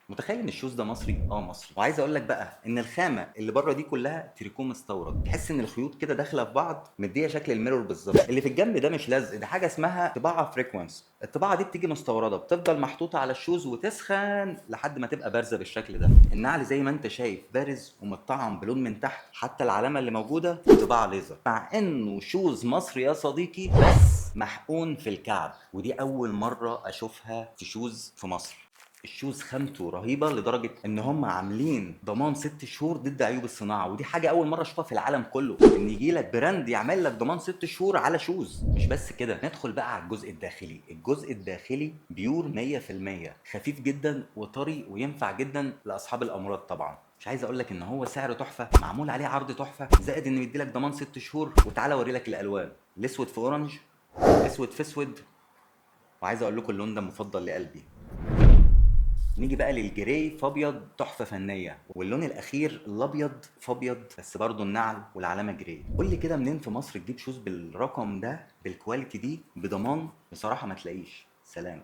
متخيل ان ال shoes ده مصري؟ اه مصري. وعايز اقول لك بقى ان الخامة اللي بره دي كلها تريكو مستورد، تحس ان الخيوط كده داخله في بعض، مديه شكل ال mirror بالظبط. اللي في الجنب ده مش لزق، ده حاجة اسمها طباعه frequency. الطباعة دي بتيجي مستورده، بتفضل محطوطة على ال shoes وتسخن لحد ما تبقى بارزة بالشكل ده. النعل زي ما انت شايف بارز ومتطعم بلون من تحت، حتى العلامة اللي موجودة طباعه ليزر. مع انه shoes مصري يا صديقي، بس محقون في الكعب، ودي اول مرة اشوفها في shoes في مصر. ال shoes خامته رهيبة لدرجة ان هم عاملين ضمان 6 شهور ضد عيوب الصناعه، ودي حاجة اول مرة اشوفها في العالم كله، ان يجي لك brand يعمل لك ضمان 6 شهور على shoes. مش بس كده، ندخل بقى على الجزء الداخلي. الجزء الداخلي pure 100%، خفيف جدا وطري، وينفع جدا لاصحاب الامراض طبعا. مش عايز اقول لك ان هو سعره تحفه، معمول عليه عرض تحفه، زائد ان مديلك ضمان 6 شهور. وتعالى اوري لك الالوان: الاسود في orange، اسود في اسود، وعايز اقول لكم اللون ده مفضل لقلبي. نيجي بقى لل grey في ابيض، تحفة فنيه. واللون الاخير الابيض في ابيض، بس برضه النعل والعلامة grey. قول لي كده منين في مصر تجيب shoes بالرقم ده، بال quality دي، بضمان؟ بصراحة ما تلاقيش. سلام.